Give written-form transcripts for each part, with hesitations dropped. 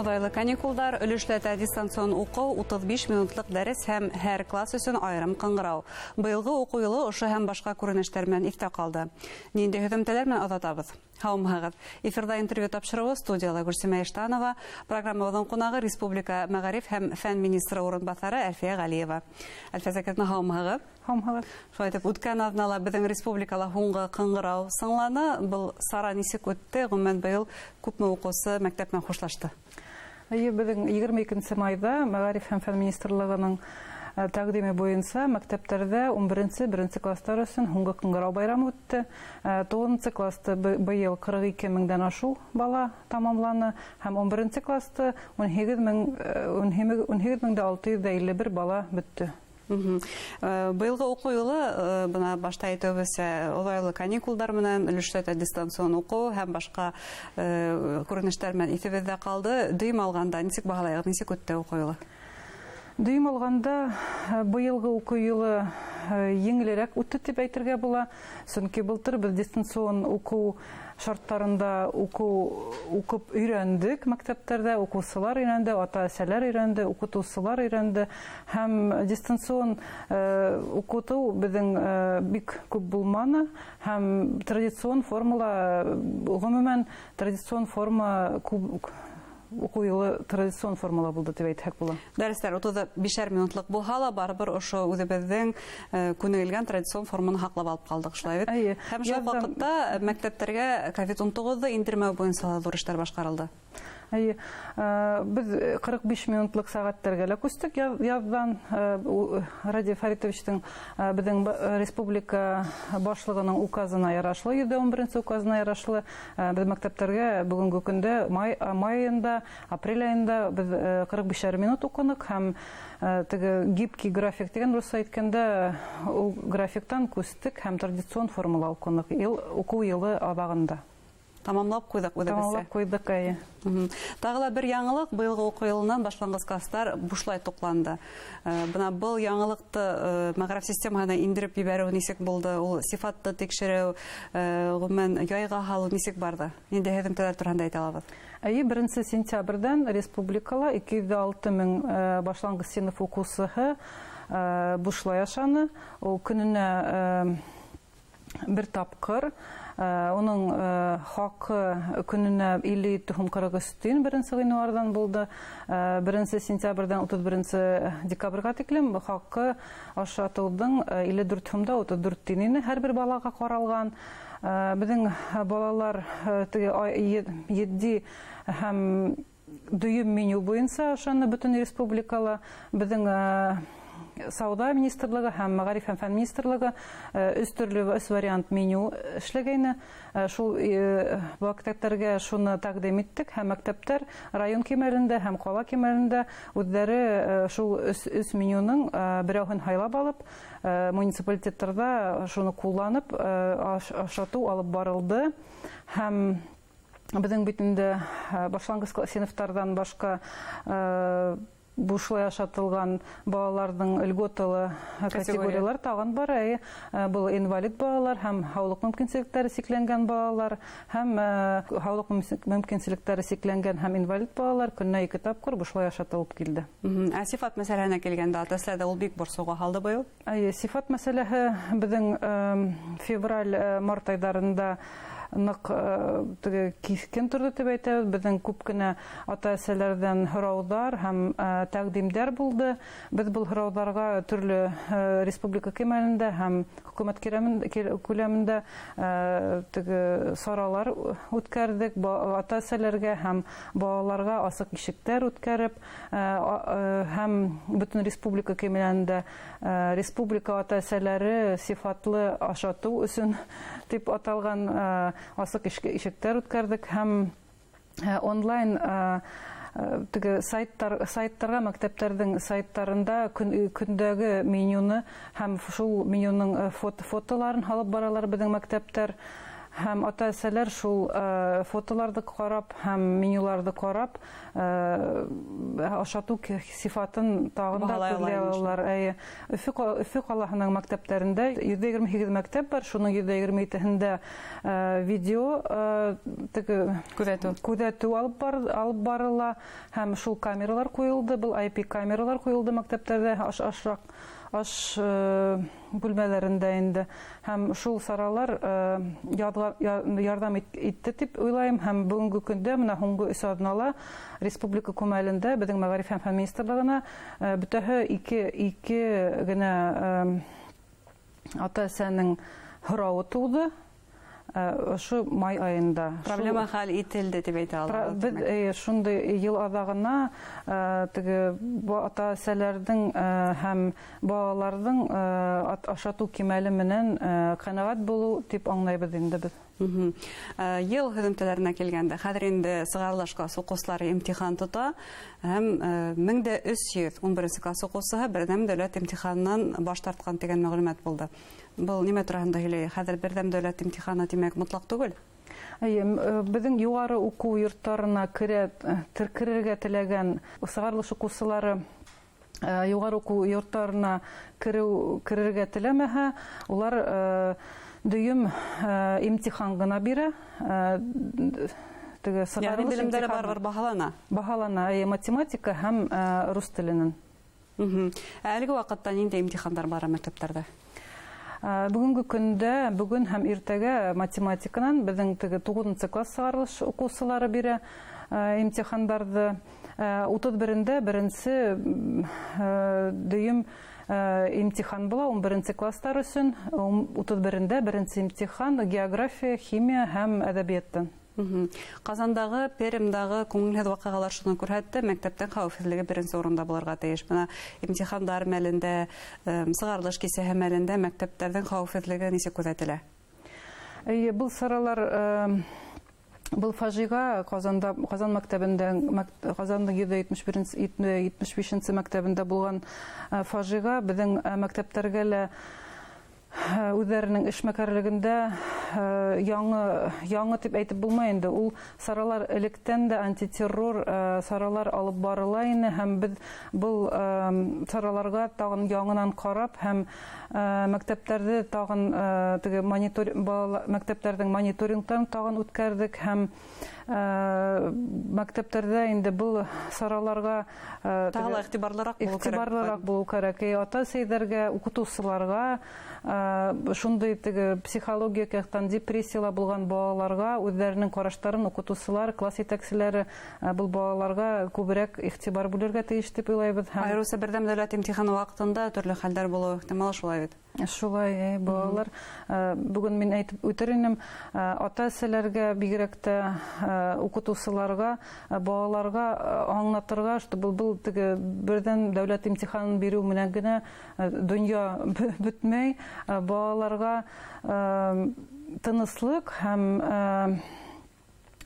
Оҙайлы каникулдар, өлөшләтә дистанцион уҡыу, 35 минутлыҡ дәрес һәм һәр класс өсөн айырым ҡыңғырау. Быйылғы уҡыу йылы ошо һәм башҡа күренештәр менән иҫтә ҡалды. Ниндәй һөҙөмтәләр менән оҙатабыҙ? Һаумыһығыҙ. Эфирҙа интервью тапшырыуы, студияла Гөлсимә Иштанова, программабыҙҙың ҡунағы республика мәғариф һәм фән министры урынбаҫары Әлфиә Ғәлиева. Әлфиә Закировна, һаумыһығыҙ. Һаумыһығыҙ. Шулай итеп, үткән аҙнала беҙҙең республикала һуңғы ҡыңғырау сыңланы. Был сара нисек үтте? Ғөмүмән, быйыл күпме уҡыусы мәктәп менән хушлашты? Эйе, беҙҙең 22 майҙа Мәғариф һәм фән министрлығының тәҡдиме буйынса мәктәптәрҙә 11-нсе, беренсе кластар өсөн һуңғы ҡыңғырау байрамы үтте. 9-нсы класты быйыл 42 меңдән ашыу бала тамамланы һәм 11-нсе класты 18 651 бала бөттө. Быйылғы уҡыу йылы, бына башта әйтеүебеҙсә, оҙайлы каникулдар менән, өлөшләтә дистанцион уҡыу һәм башҡа күренештәр менән иҫебеҙҙә ҡалды. Дөйөм алғанда нисек баһалайығыҙ, нисек үтте уҡыу йылы? Дөйөм алғанда, быйылғы уҡыу йылы еңелерәк үтте тип әйтергә була, сөнки былтыр беҙ дистанцион уҡыу шарттарында уҡып өйрәндек мәктәптәрҙә, уҡыусылар өйрәнде, ата-әсәләр өйрәнде, уҡытыусылар өйрәнде һәм дистанцион уҡытыу беҙҙең бик күп булманы һәм традицион формала, ғөмүмән, традицион форма күп, уҡыу йылы традицион формала булды тип әйтһәк була. Дәрестәр 35-әр минутлыҡ булһа ла, барыбер ошо үҙебеҙҙең күнегелгән традицион форманы һаҡлап алып ҡалдыҡ, шулай бит? Эйе. Һәм шул ваҡытта мәктәптәргә ковид-19-ҙы индермәү буйынса ла ҙур эштәр башҡарылды. Эйе, беҙ 45 минутлыҡ сәғәттәргә лә күстек яҙҙан. Радий Фаритовичтың, беҙҙең республика башлығының указына ярашлы, 111-нсе указына ярашлы, беҙ мәктәптәргә бөгөнгө көндә май айында, апрель айында беҙ 45-әр минут уҡыныҡ һәм теге гибкий график тигән, русса әйткәндә, ул графиктан күстек һәм традицион формала уҡыныҡ уҡыу йылы аҙағында. Тамамлап ҡуйҙыҡ үҙебеҙсә. Тамамлап ҡуйҙыҡ, эйе. Тағы ла бер яңылыҡ: быйылғы уҡыу йылынан башланғыс кластар бушлай туҡланды. Бына был яңылыҡты мәғариф системаһына индереп ебәреү нисек булды? Ул сифатты тикшереү, ғөмүмән, яйға һалыу нисек барҙы? Ниндәй һөҙөмтәләр тураһында әйтә алабыҙ? Эйе, 1 сентябрҙән республикала 206 000 башланғыс синыф уҡыусыһы бушлай ашаны. Ул көнөнә бер тапҡыр. Уның хаҡы көнөнә 57 һум 43 тин 1 ғинуарҙан булды. 1 сентябрҙән 31 декабргә тиклем хаҡы ашатыуҙың 54 һум да 34 тин ине һәр бер балаға ҡаралған. Беҙҙең балалар теге етди һәм дөйөм меню буйынса ашаны бөтөн республикала. Беҙҙең Сауҙа министрлығы һәм Мәғариф һәм фән министрлығы өс төрлө, өс вариант меню эшләгәйне. Шул мәктәптәргә шуны тәҡдим иттек һәм мәктәптәр район кимәлендә һәм ҡала кимәлендә үҙҙәре шул өс менюның берәүһен һайлап алып, муниципалитеттарҙа шуны ҡулланып, ашатыу алып барылды. Һәм беҙҙең бит инде башланғыс синыфтарҙан башҡа бушлай ашатылған балаларҙың льготалы категориялар тағын бар. Эйе, был инвалид балалар һәм һаулыҡ мөмкинселектәре сикләнгән балалар, һәм һаулыҡ мөмкинселектәре сикләнгән һәм инвалид балалар көнөнә ике тапҡыр бушлай ашатылып килде. Ә сифат мәсьәләһенә килгәндә, ата-әсәләрҙе ул бик борсоуға һалды быйыл. Эйе, сифат мәсьәләһе беҙҙең февраль, март айҙарында ныҡ теге киҫкен торҙо тип әйтәбеҙ. Беҙҙең күп кенә ата-әсәләрҙән һорауҙар һәм тәҡдимдәр булды. Беҙ был һорауҙарға төрлө республика кимәлендә һәм хөкүмәт күләмендә теге саралар үткәрҙек, ата-әсәләргә һәм балаларға асыҡ ишектәр үткәреп, һәм бөтөн республика кимәлендә «Республика ата-әсәләре сифатлы ашатыу өсөн» тип аталған асыҡ ишектәр үткәрҙек һәм онлайн теге сайттарға, мәктәптәрҙең сайттарында көндәге менюны һәм шул менюның фотоларын һалып баралар беҙҙең мәктәптәр. Һәм ата-әсәләр шул фотоларҙы ҡарап һәм менюларҙы ҡарап ашатыу сифатын тағын да күҙләй алалар. Өфө ҡалаһының мәктәптәрендә 128 мәктәп бар, шуның 127-һендә видео күҙәтеү алып барыла һәм шул камералар ҡуйылды, был IP камералар ҡуйылды мәктәптәрҙә аш бүлмәләрендә инде. Һәм шул саралар ярҙам итте тип уйлайым. Һәм бөгөнгө көндә мына һуңғы 3 аҙнала республика күләмендә беҙҙең мәғариф һәм фән министрлығына бөтәһе ике генә ата-әсәнең һорауы тыуҙы. Ошо май айында. Проблема хәл ителде тип әйтә алабыҙ. Беҙ шундай йыл аҙағына теге ата-әсәләрҙең һәм балаларҙың ашатыу кимәле менән ҡәнәғәт булыу тип аңлайбыҙ инде беҙ. Йыл һөҙөмтәләренә килгәндә, хәҙер инде сығарылыш класс уҡыусылары имтихан тота һәм 1311 класс уҡыусыһы берҙәм дәүләт имтиханынан баш тартҡан тигән мәғлүмәт булды. Был нимә тураһында һөйләй? Хәҙер берҙәм дәүләт имтиханы тимәк мотлаҡ түгел? Эйе, беҙҙең юғары уҡыу йорттарына керергә теләгән сығарылыш уҡыусылары юғары уҡыу йорттарына керергә теләмәһә, улар дөйөм имтихан ғына бирә. Теге сығарылыш белемдәре барыбер баһалана. Баһалана, эйе, математика һәм рус теленән. Әлеге ваҡытта ниндәй имтихандар бара мәктәптәрҙә? Бөгөнгө көндә, бөгөн һәм иртәгә математиканан беҙҙең теге 9-нсы класс сығарылыш уҡыусылары бирә имтихандарҙы. 31-ндә беренсе дөйөм имтихан була 11-нсе класстар өсөн. 31-ндә беренсе имтихан география, химия һәм әҙәбиәттән. Ҡазандағы, Пермдағы күңелһеҙ ваҡиғалар шуны күрһәтте, мәктәптең хәүефһеҙлеге беренсе урында булырға тейеш. Бына имтихандар мәлендә, сығарылыш кисәһе мәлендә мәктәптәрҙең хәүефһеҙлеге нисек күҙәтелә? Эйе, был саралар, был фажиға Ҡазанда, Ҡазан мәктәбендә, Ҡазандың 175-нсе мәктәбендә булған фажиға беҙҙең мәктәптәргә лә үҙҙәренең эшмәкәрлегендә яңы тип әйтеп булмай инде. Ул саралар электән дә антитеррор саралар алып барыла ине, һәм беҙ был сараларға тағын яңынан ҡарап һәм мәктәптәрҙе тағын теге мәктәптәрҙең мониторингтарын тағын үткәрҙек һәм мәктәптәрҙә инде был сараларға тағы ла иғтибарлыраҡ булыу кәрәк. Ата-әсәйҙәргә, уҡытыусыларға, шундай теге психологик яҡтан депрессияла булған балаларға үҙҙәренең ҡараштарын уҡытыусылар, класс етәкселәре был балаларға күберәк иғтибар бүлергә тейеш тип уйлайбыҙ. Айырыуса берҙәм дәүләт имтиханы ваҡытында төрлө хәлдәр булыуы ихтимал, шулай бит? Шулай, балалар. Бөгөн мин әйтеп үтер инем, ата-әсәләргә, бигерәк тә уҡытыусыларға, балаларға аңлатырға, что был теге берҙәм дәүләт имтиханын биреү менән генә донъя бөтмәй. Балаларға тыныслыҡ һәм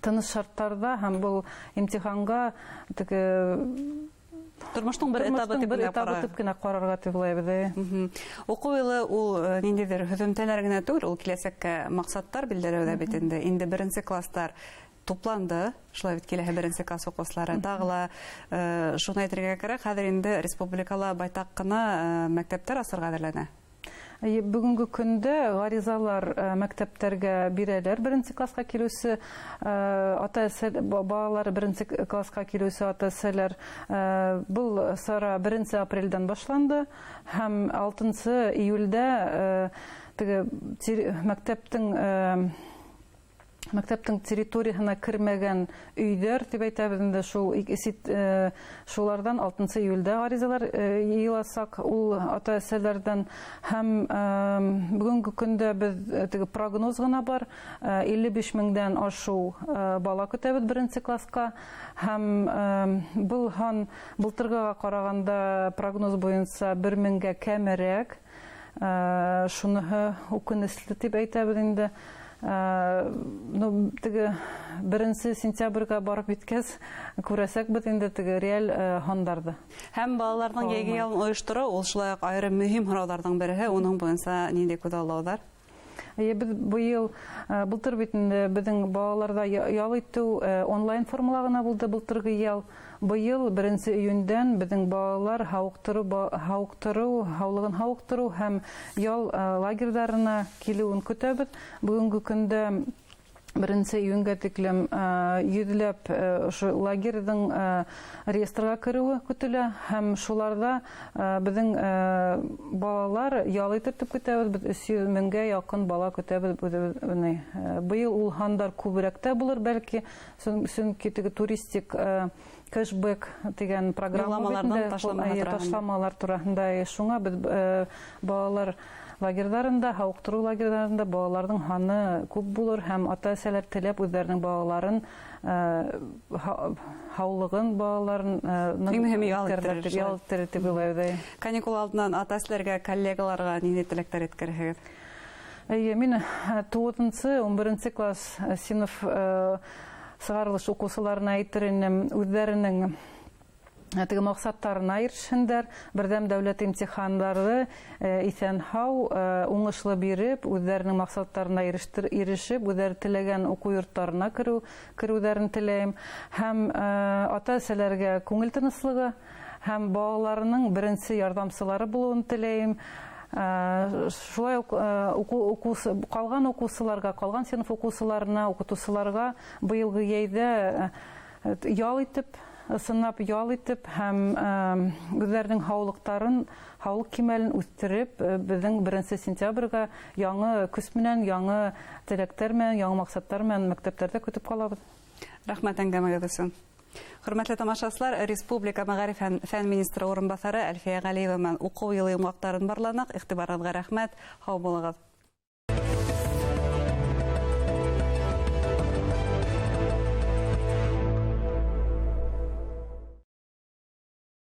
тыныс шарттарҙа һәм был имтиханға теге тормоштоң бер этабы тип кенә ҡарарға тип уйлайбыҙ. Уҡыу йылы ул ниндәйҙер һөҙөмтәләр генә түгел, ул киләсәккә маҡсаттар билдәләү ҙә бит инде. Инде беренсе класстар тупланды, шулай бит, киләһе беренсе класс уҡыусылары. Тағы ла шуны әйтергә кәрәк, хәҙер инде республикала байтаҡ ҡына мәктәптәр асырға әҙерләнә. Бөгөнгө көндә ғаризалар мәктәптәргә бирәләр. Беренсе класҡа килеүсе ата-әсә, балалары беренсе класҡа килеүсе ата-әсәләр. Был сара 1 апрелдән башланды һәм 6 июлдә теге мәктәптең территорияһына кермәгән өйҙәр тип әйтәбеҙ инде, шул шуларҙан 6 июлдә ғаризалар йыйыласаҡ ул ата-әсәләрҙән. Һәм бөгөнгө көндә беҙ теге прогноз ғына бар, 55 меңдән ашыу бала көтәбеҙ беренсе класҡа. Һәм был һан былтырғыға ҡарағанда прогноз буйынса 1 меңгә кәмерәк. Шуныһы үкенесле тип әйтәбеҙ инде. Ну, теге 1 сентябргә барып еткәс, күрәсәкбеҙ инде теге реаль һандарҙы. Һәм балаларҙың йәйге ялын ойоштороу ул шулай уҡ айырым мөһим һорауҙарҙың береһе. Уның буйынса ниндәй күҙаллауҙар? Беҙ быйыл, былтыр бит инде беҙҙең балаларҙа ял итеү онлайн формала ғына булды былтырғы ял. Быйыл 1 июндән беҙҙең балалар һауыҡтырыу, һаулығын һауыҡтырыу һәм ял лагерҙарына килеүен көтәбеҙ. Бөгөнгө көндә 1 июнгә тиклем йөҙләп ошо лагерҙың реестрға кереүе көтөлә, һәм шуларҙа беҙҙең балалар ял итер тип көтәбеҙ. Беҙ 300 меңгә яҡын бала көтәбеҙ үҙебеҙ. Быйыл ул һандар күберәк тә булыр, бәлки, сөнки теге туристик кэшбэк тигән программа ташламалар тураһында. Шуңа беҙ балалар лагерҙарында, һауыҡтырыу лагерҙарында балаларҙың һаны күп булыр, һәм ата-әсәләр теләп үҙҙәренең балаларын һаулығын балаларын иң мөһиме ял иттерер тип уйлайбыҙ. Каникул алдынан ата-әсәләргә, коллегаларға ниндәй теләктәр еткерәһегеҙ? Эйе, мин 9-нсы, 11-нсе класс синыф сығарылыш уҡыусыларына әйтер инем, үҙҙәренең теге маҡсаттарына ирешһендәр, берҙәм дәүләт имтихандары иҫән-һау, уңышлы биреп, үҙҙәренең маҡсаттарына ирешеп, үҙҙәре теләгән уҡыу йорттарына кереүҙәрен теләйем. Һәм ата-әсәләргә күңел тыныслығы һәм балаларының беренсе ярҙамсылары булыуын теләйем. Шулай уҡ ҡалған уҡыусыларға, ҡалған синыф уҡыусыларына, уҡытыусыларға быйылғы йәйҙә ял итеп, ысынлап ял итеп һәм үҙҙәренең һаулыҡтарын, һаулыҡ кимәлен үҫтереп, беҙҙең 1 сентябргә яңы көс менән, яңы теләктәр менән, яңы маҡсаттар менән мәктәптәрҙә көтөп ҡалабыҙ. Рәхмәт әңгәмәгеҙ өсөн. Хөрмәтле тамашасылар, Республика мәғариф һәм фән министры урынбаҫары Әлфиә Ғәлиева менән уҡыу йылы йомғаҡтарын барланыҡ. Иғтибарығыҙға рәхмәт. Һау булығыҙ.